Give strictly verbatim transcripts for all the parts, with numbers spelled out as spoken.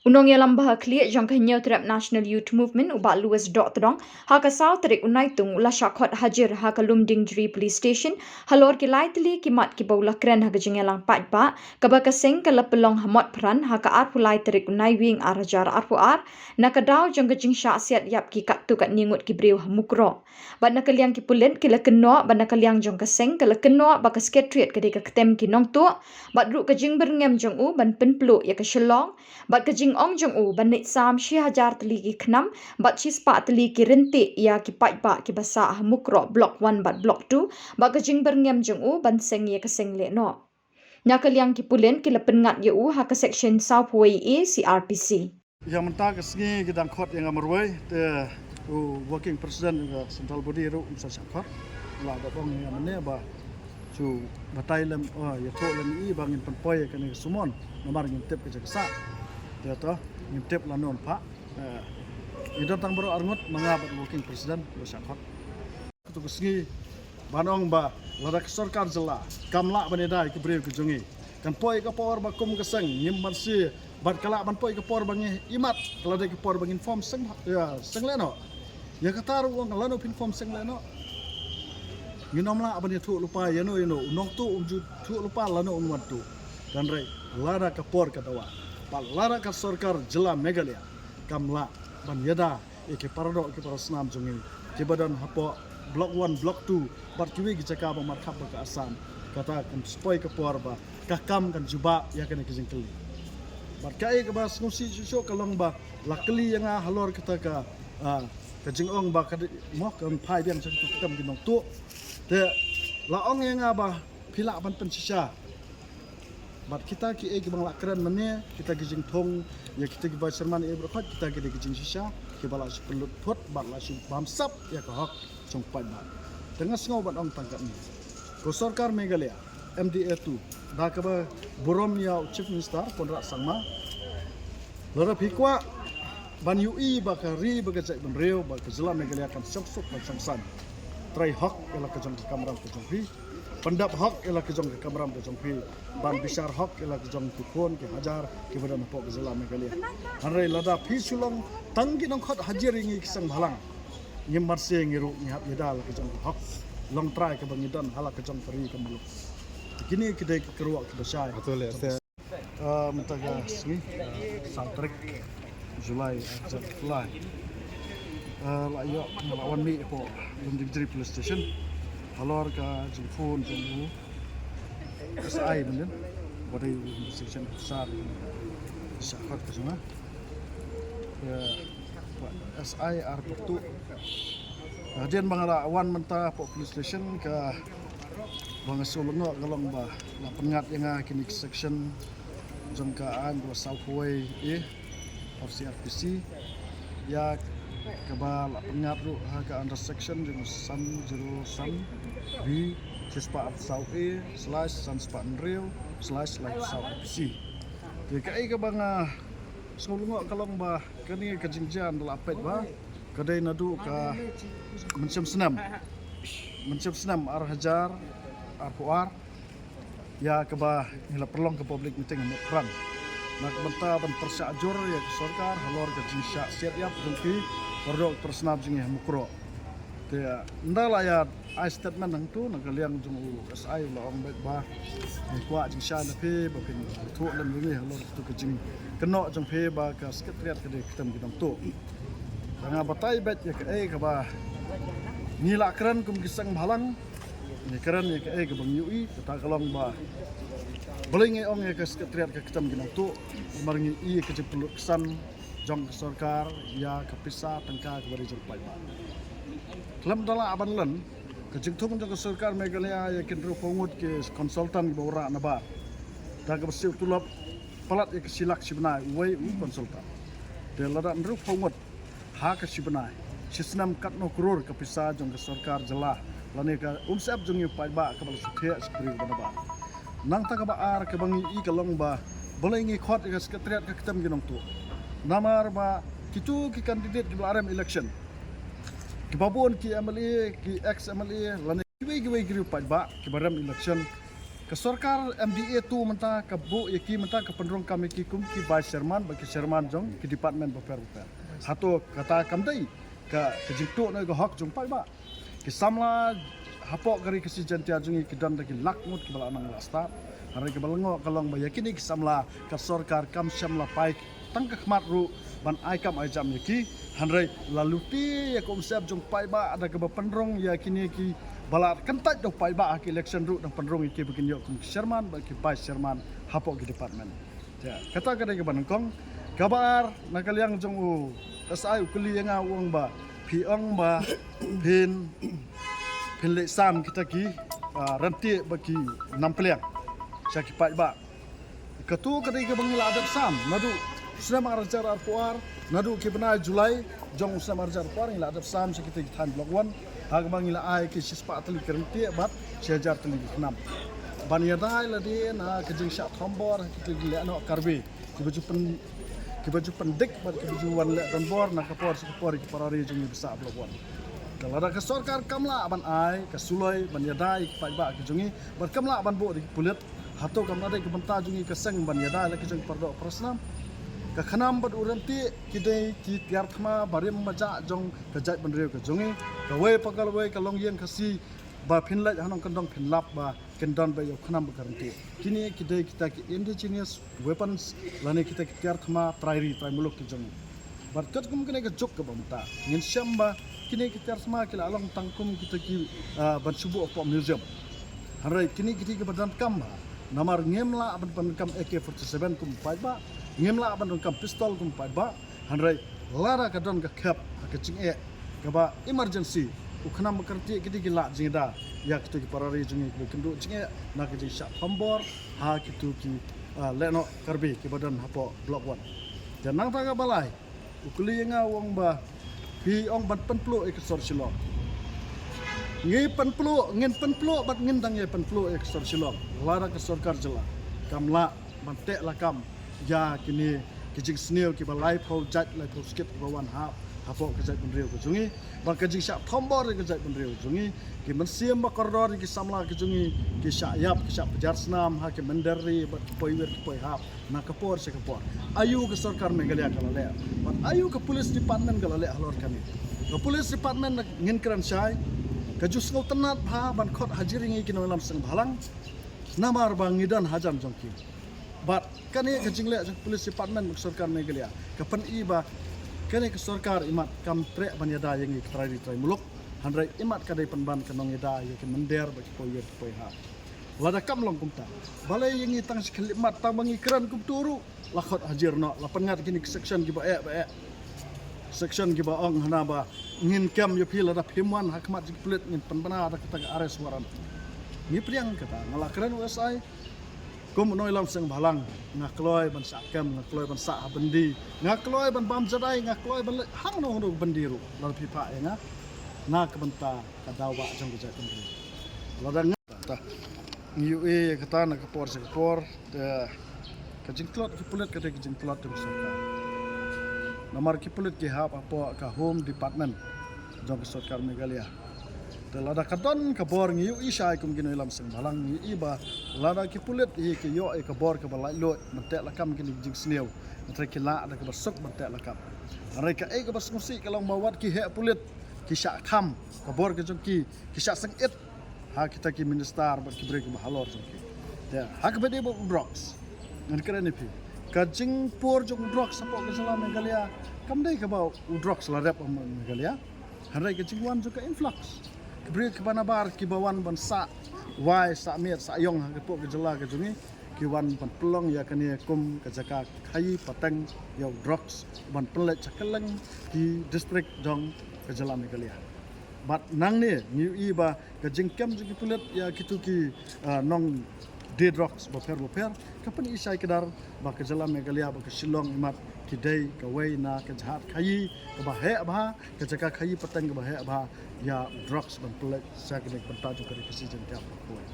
U nongïalam bahakhlieh jong ka Hynñiewtrep National Youth Movement, u Bah Louis Dohtdong, ha ka saw tarik u Naitung u la shah khot hajir ha ka Lumdiengjri Police Station halor ki lai tylli ki mat kiba u la kren ha ka jingïalang paidbah kaba ka seng ka la pynlong ha Motphran ha ka arphew lai tarik u Naiwieng ar hajar arphew ar, na ka daw jong ka jingshah siat ïap ki katto katne ngut ki briew ha Mukroh. Bad na ka liang ki pulit ki la kynnoh, bad na ka liang jong ka seng ka la kynnoh ba ka Secretariat ka dei ka ktem ki nongtuh, bad ruh ka jingbyrngem jong u ban pynpluh ïa ka Shillong, bad ka jingong jong u ban leit sam shi hajar tylli ki khnam bad shi spah tylli ki ryntih ïa ki paidbah kiba sah ha Mukroh Block One bad Block Two, bad ka jingbyrngem jong u ban seng ïa ka seng lehnoh. Na ka liang ki pulit ki la pynngat ïa u ha ka Section sawphew wei A C R P C. Ïa mynta ka sngi ki dang khot ïa nga marwei te u working president jong ka central body ruh um sa shah khot. La da ong ïa mynne ba shu batai lem, oh, ïathuh lem ïa i ba ngin pynpoi ïa kane ka summon namar ngim tip ka jaka sah. Te to ngim tip lano phah. Eh, ngi don tang baroh arngut, ma nga bad u working president ba shah khot. Katu ka sngi ban ong ba lada ka sorkar jylla kam lah ban ïada ïa ki briew ki jong ngi, kan poi ka por ba kum ka seng ngim banse, bad ka lah ban poi ka por ba ngi imat, ka la dei ka por ba ngin form seng, ïa, seng lehnoh. Ïa kata ruh u ong lano phin form seng lehnoh. Ngin ym lah ban ïathuh lypa ïano ïano, u nongtuh um ju thuh lypa lano un wan tuh. Hynrei lada ka por ka dawa, bad lada ka sorkar jylla Meghalaya kam lah ban ïada ïa ki paradoh ki parasnam jong ngi kiba don hapoh Block One, Block Two bad kiwei ki jaka ba markhap bad ka Assam, kata kan poi ka por ba ka kam kan jubab ïa kane ka jingkylli. Bad kaei kaba sngewsih shuh shuh ka long ba la kylli ïa nga halor kata ka, ah, ka jingong ba ka dei mo kan phai biang sha katu ka ktem ki nongtuh. Te la ong ïa nga ba phi lah ban pynshisha. Bad kita kiei kiba nga la kren mynne, kita ki jingthung ïa kita ki vice chairman, eh, baroh khoit, kita ki dei ki jingshisha kiba la shu pynlut phut bad la shu bamsap ïa ka hok jong paidbah. Te nga sngew ban ong tang katne, ka sorkar Meghalaya, M D A two, da kaba burom ïa u Chief Minister Conrad Sangma, lada phi kwah ban ïohi ba ka ri bad ka jaitbynriew bad ka jylla Meghalaya kan shong suk kan shong saiñ, trei hok ïa la ka jong ka kamram ka jong phi. Pyndap hok ïa la ka jong ka kamram ka jong phi, ban bishar hok ïa la ka jong ki khun ki hajar kiba don hapoh ka jylla Meghalaya. Hynrei lada phi shu long tang ki nongkhot hajir ïa ngi ki seng bhalang, ngim banse ngi ruh ngi hap ïada la ka jong ka hok longtrai kaba ngi don ha la ka jong ka ri ka muluk. Kine ki dei ki kyrwoh kiba shai. Ah, mynta ka sngi, ah, saw tarik July, ah, July. Ah, la ïoh, la wan mih hapoh Lumdiengjri Police Station halor ka jingphone jong u S I mynnin, ba dei u investigation officer, sa khot ka jong nga. Ïa, ba S I ar patu. Hadien ba nga la wan mynta hapoh police station, kaba nga shu lyngngoh ka long ba la pynngat ïa nga kine ki section jong ka aiñ kaba sawphew wei A of C R P C, ïa kaba la pynngat ruh ha ka under section jong san zero san B, shispah arphew saw A slash san spah hynriew slash laiphew saw R P C. Te kaei kaba nga sngewlyngngoh ka long ba kane ka jingjia da la peit ba ka dei naduh ka mynshem snem, mynshem snem ar hajar arphew ar, ïa kaba ngi la pynlong ka public meeting ha Mukran na ka bynta ban pyrshah jur ïa ka sorkar halor ka jingshah siat ïap jong ki paralok parasnam jong ngi ha Mukroh. Te ynda la ïa ai statement hangtu na ka liang jong u S I u la ong beit ba ngi kwah jingshai na phi ba phin ïathuh lem ïa ngi halor katu ka jingkynnoh jong phi ba ka Secretariat ka dei ka ktem ki nongtuh. Te nga batai beit ïa kaei kaba ngi la kren kum ki seng bhalang, ngi kren ïa kaei kaba ngi ïohi, kata ka long ba balei ngi ong ïa ka Secretariat ka ktem ki nongtuh, namar ngi ïohi ka jingpynlut ksan jong ka sorkar ïa ka pisa tyngka kaba dei jong paidbah. Khlem da lah ban len, ka jingthung jong ka sorkar Meghalaya ïa ki hynriewphew ngut ki consultant kiba wanrah nabar da kaba siew tulop palat ïa ka shi lak shi bnai uwei u consultant. Te lada hynriewphew ngut ha ka shi bnai, shi snem katno klur ka pisa jong ka sorkar jylla lane ka umsyep jong ngi u paidbah kaba la shu thiah sha ki briew kiba nabar. Nangta kaba ar kaba ngi ïohi ka long ba balei ngi khot ïa ka Secretariat ka ktem ki nongtuh. Namar ba kitu ki candidate kiba la rem election, kiba bun ki M L A, ki ex M L A lane kiwei kiwei ki riew paidbah kiba rem election, Ka sorkar M D A tu mynta ka buh ïa ki, mynta ka pynrung kam ïa ki kum ki vice chairman bad ki chairman jong ki department bapher bapher. Hato kata kam dei ka, ka jingtuh noh ïa ka hok jong paidbah? Ki samla hapoh ka Ri Khasi Jaiñtia jong ngi ki don da ki lak ngut kiba la nang la stad. Hynrei kaba lyngngoh ka long ba ïa kine ki samla ka sorkar kam shym la peit tang ka khmat ruh ban ai kam ai jam ïa ki. Hynrei la lute ïa ka umsyep jong paidbah da kaba pynrung ïa kine kiba la kyntait da u paidbah ha ki election ruh, dang pynrung ïa ki ba kin ïoh kum ki chairman bad ki vice chairman hapoh ki department. Te kata ka dei kaba nyngkong. Kaba ar, na ka liang jong u S I u kylli ïa nga, u ong ba phi ong ba phin, phin leit sam kita ki, ah, ryntih bad ki nam pliang sha ki paidbah. Katu ka dei kaba ngi la dep sam naduh snem ar hajar arphew ar, naduh ki bnai July jong u snem ar hajar arphew ar ngi la dep sam sha kita ki thaiñ Block One. Ha kaba ngi la ai ki shispah tylli ki ryntih bad shi hajar tylli ki khnam ban ïada ïa lade na ka jingshah thombor ha kita ki lehnoh Karbi kiba ju pyn, kiba ju pyndik bad kiba ju wan leh donbor na ka por sha ka por ïa ki para ri jong ngi ba sah Block One. Te lada ka sorkar kam lah ban ai ka suloi ban ïada ïa ki paidbah ki jong ngi bad kam lah ban buh da ki pulit, hato kam lah dei ka bynta jong ngi ka seng ban ïada ïa la ki jong ki paradoh parasnam? Ka khnam bad u ryntih ki dei ki tiar thma barim bajah jong ka jaitbynriew ka jong ngi. Kawei pa kawei ka longïing Khasi ba phin leit ha nongkyndong phin lap ba kin don beit ïa u khnam bad ka ryntih. Kine ki dei kita ki indigenous weapons lane kita ki tiar thma trai ri trai muluk ki jong ngi. Bad katkum kane ka juk kaba mynta ngin shem ba kine ki tiar thma ki la long tang kum kita ki, ah, ban shu buh hapoh museum. Hynrei kine ki dei kiba donkam bha, namar ngim lah ban, ban donkam A K forty-seven kum paidbah, ngim lah ban donkam pistol kum paidbah. Hynrei lada ka don ka khep ha ka jingeh kaba emergency, u khnam bad ka ryntih ki dei ki lah jingïada ïa kito ki para ri jong ngi kiba kynduh jingeh na ka jingshah thombor ha kito ki, ah, lehnoh Karbi kiba don hapoh Block One. Te nangta kaba lai, u kylli ïa nga, u ong ba phi ong ban pynpluh ïa ka sor Shillong. Ngi pynpluh, ngin pynpluh bad ngin dang ïai pynpluh ïa ka sor Shillong lada ka sorkar jylla kam lah ban teh lakam ïa kine ki jingsniew kiba laiphew jait laiphew skit kiba wan hap hapoh ka jaitbynriew ka jong ngi, bad ka jingshah thombor ïa ka jaitbynriew ka jong ngi. Ki mynsiem ba kordor ïa ki samla ki jong ngi ki shah ïap, ki shah pynjar snam ha ki mynder ri bad ki poiwir ki poihap na ka por sha ka por. Aïu ka sorkar Meghalaya ka la leh bad aïu ka police department ka la leh halor kane? Ka police department ngin kren shai ka ju sngewtynnad bha ban khot hajir ïa ngi ki nongïalam seng bhalang, namar ba ngi don hajan jong ki. Bad kane ka jingleh jong ka police department bad ka sorkar Meghalaya ka pyni ba kane ka sorkar imat kam treh ban ïada ïa ngi ki trai ri trai muluk, hynrei imat ka dei pynban ka nongïada ïa ki mynder bad ki poiwir ki poihap. Lada kam long kumta, balei ïa ngi tang shi khyllipmat tang ba ngi kren kumta ruh la khot hajir noh, la pynngat kine ki section kiba eh ba eh, section kiba ong hana ba ngin kem ïa phi lada phim wan ha khmat jong ki pulit, ngin pynbna da kata ka arrest warrant. Ngi pdiang kata, nga la kren u S I kum u nongïalam seng bhalang, nga kloi ban sah kem, nga kloi ban sah ha byndi, nga kloi ban bam jadai, nga kloi ban leit hangno hangno byndi ruh lada phi phah ïa nga na ka bynta ka daw ba jong ka jaitbynriew. Lada nga ta, ngi ïohi ïa kata na ka por sha ka por. Te ka jingtlot ki pulit ka dei ka jingtlot jong ka sorkar, namar ki pulit ki hap hapoh ka Home Department jong ka sorkar Meghalaya. Te lada ka don ka bor, ngi ïohi shai kum ki nongïalam seng bhalang, ngi ïohi ba lada ki pulit hi ki ïoh ïa ka bor kaba laitluid ban teh lakam kine ki jingsniew, te ki lah da kaba suk ban teh lakam. Hynrei kaei kaba sngewsih ka long ba wat ki heh pulit ki shah kham ka bor ka jong ki, ki shah seng-it ha kita ki minister bad ki briew kiba halor jong ki. Te ha kaba ïadei bad u drugs, ngan kren ïa phi, ka jingpur jong u drugs hapoh ka jylla Meghalaya kam dei kaba u drugs la rep ha Meghalaya, hynrei ka jingwan jong ka influx. Ki briew kiba nabar kiba wan ban sah wai, sah miet, sah ïong hapoh ka jylla ka jong ngi, ki wan ban pynlong ïa kane kum ka jaka khaïi pateng ïa u drugs ban pynleit sha kylleng ki district jong ka jylla Meghalaya. Bad nangne ngi ïohi ba ka jingkem jong ki pulit ïa kito ki, ah, nongdie drugs bapher bapher ka pyni shai kdar ba ka jylla Meghalaya bad ka Shillong imat ki dei kawei na ka jaka khaïi kaba heh bha, ka jaka khaïi pateng kaba heh bha ïa u drugs ban pynleit sha kane ka bynta jong ka Ri Khasi Jaiñtia bakhuid.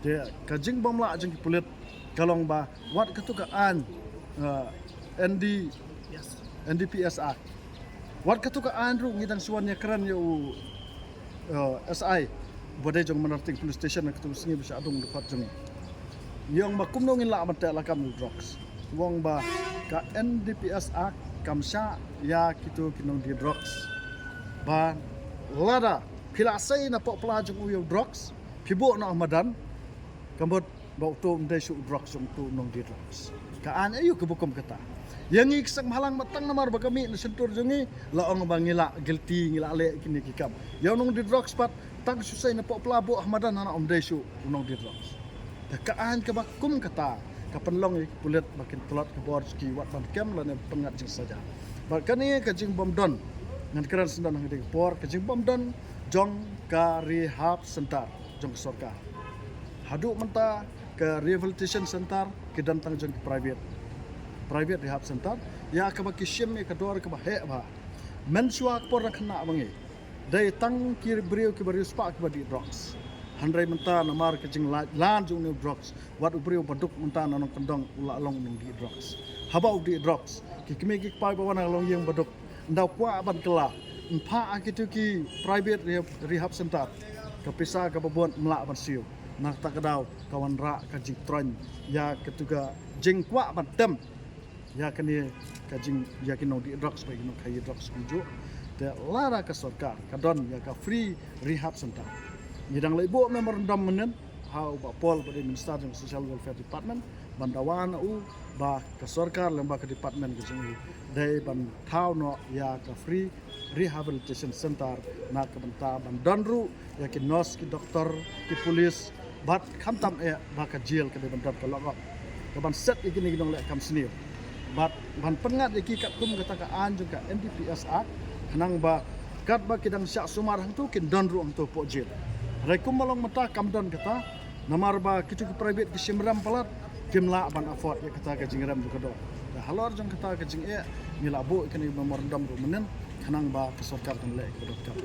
Te ka jingbymlah jong ki pulit ka long ba wat kato ka aiñ, ah, N D, N D P S Act, wat kato ka aiñ ruh ngi dang shu wan ïakren ïa u, eh, S I ba dei jong Mawryngkneng Police Station ha kato ka sngi ba shah dung dkhot jong ngi. Ngi ong ba kumno ngin lah ban teh lakam ïa u drugs. Ngi ong ba ka N D P S Act kam shah ïa kito ki nongdie drugs. Ba lada phi la sei na poh pla jong u ïa u drugs, phi buh noh ha madan, ka mut ba uto um dei shuh u drugs jong uto u nongdie drugs. Ka aiñ aïu kaba kum kata? Ïa ngi ki seng bhalang, ma tang namar ba ka mih na shyntur jong ngi la ong ba ngi la guilty, ngi la leh kine ki kam. Ïa u nongdie drugs pat, tang shu sei na poh pla, buh ha madan, hana um dei shuh u nongdie drugs. Te ka aiñ kaba kum kata ka pynlong ïa ki pulit ba kin tlot ka bor jong ki, wat ban kem lane pynngat jingsaja. Bad kane ka jingbym don, ngan kren sngewdon ha kane ka por, ka jingbym don jong ka rehab center jong ka sorkar. Haduh mynta ka rehabilitation center ki don tang jong ki private, private rehab center, ïa kaba ki shim ïa ka dor kaba heh bha. Mynshuwa ka por na khynnah ba ngi dei tang ki briew kiba riewspah kiba dih drugs. Hynrei mynta namar ka jinglait lan jong une u drugs, wat u briew baduk mynta na nongkyndong u la long u nongdih drugs. Haba u dih drugs, ki kmie ki kpa ba wan ha ka longïing baduk, ynda u kwah ban kylla, yn phah ha kito ki private rehab, rehab center, ka pisa kaba bun ym lah ban siew. Na kata ka daw ka wanrah ka jingtroiñ ïa kito ka jingkwah ban tem ïa kane ka jing, ïa ki nongdih drugs bad ki nongkhaïi drugs kumjuh. Te lada ka sorkar ka don ïa ka free rehab center, ngi dang leit buh memorandum mynnin ha u Bah Paul ba dei Minister jong Social Welfare Department, ban dawa na u ba ka sorkar lyngba ka department ka jong u dei ban thaw noh ïa ka free rehabilitation center na ka bynta ban don ruh ïa ki nurse, ki doktor, ki police, bad khamtam eh ba ka jail ka dei ban don ka lock up, ka ban set ïa kine ki nongleh kam sniew, bad ban pynngat ïa ki katkum kata ka aiñ jong ka N D P S Act, khnang ba katba ki dang shah sumar hangto kin don ruh hangto poh jail. Hynrei kumba long mynta kam don kata, namar ba kito ki private ki shim rem palat, kim lah ban afford ïa kata ka jingrem jong ka dor. Te halor jong kata ka jingeh ngi la buh ïa kane ka memorandum ruh mynnin, khnang ba ka sorkar kan leh kaba donkam.